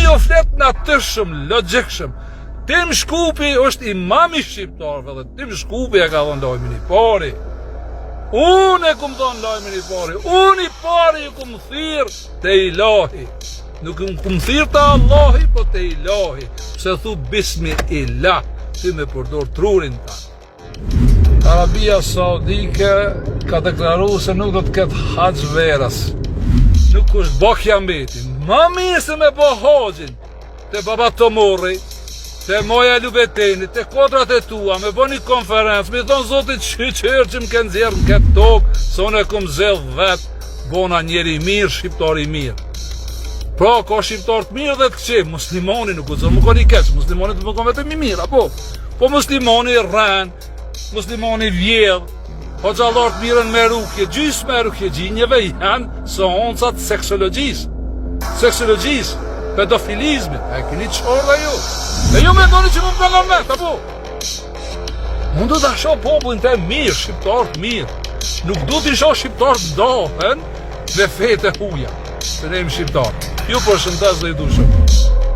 ju flet natyrshëm, logjikshëm. Tim Shkupi është imam i shqiptarëve dhe Tim Shkupi e ka dhënë lajmin i pari. Unë e kum dhënë lajmin i pari. Unë i pari ju kum thirr te ilahi. Nuk ju kum thirr te Allahi, po te ilahi. Pse thu bismi ilah, ti me përdor trurin tan. Arabia Saudike ka deklaru se nuk do të ketë haxh verës. Nuk është bo kiameti. Ma mirë se me bo haxhin te Baba Tomorri, te Maja e Lubetenit, te kodrat e tua, me bo një konferencë, me i thonë zotit shyqyr që më ke nxjerrë në këtë tokë, se unë e kom zgjedh vetë, bona njeri i mirë, shqiptar i mirë. Pra, ka shqiptar të mirë dhe të këqij, muslimoni nuk guxon me kon i keq, muslimoni do me kon vetëm i mirë, apo? Po muslimoni rren, muslimoni vjedh, hoxhallarët mirren me rukje, gjysma e rukjexhinjve janë seancat seksologjisë, seksologjisë, pedofilizmit, e keni qorra ju? E ju mendoni që më më në met, apo? Unë do ta shoh popullin të mirë, shqiptar të mirë. Nuk du t'i shoh shqiptarët ndahen me fetë e huja. Se ne jemi shqiptar. Ju përshëndes dhe ju du shumë.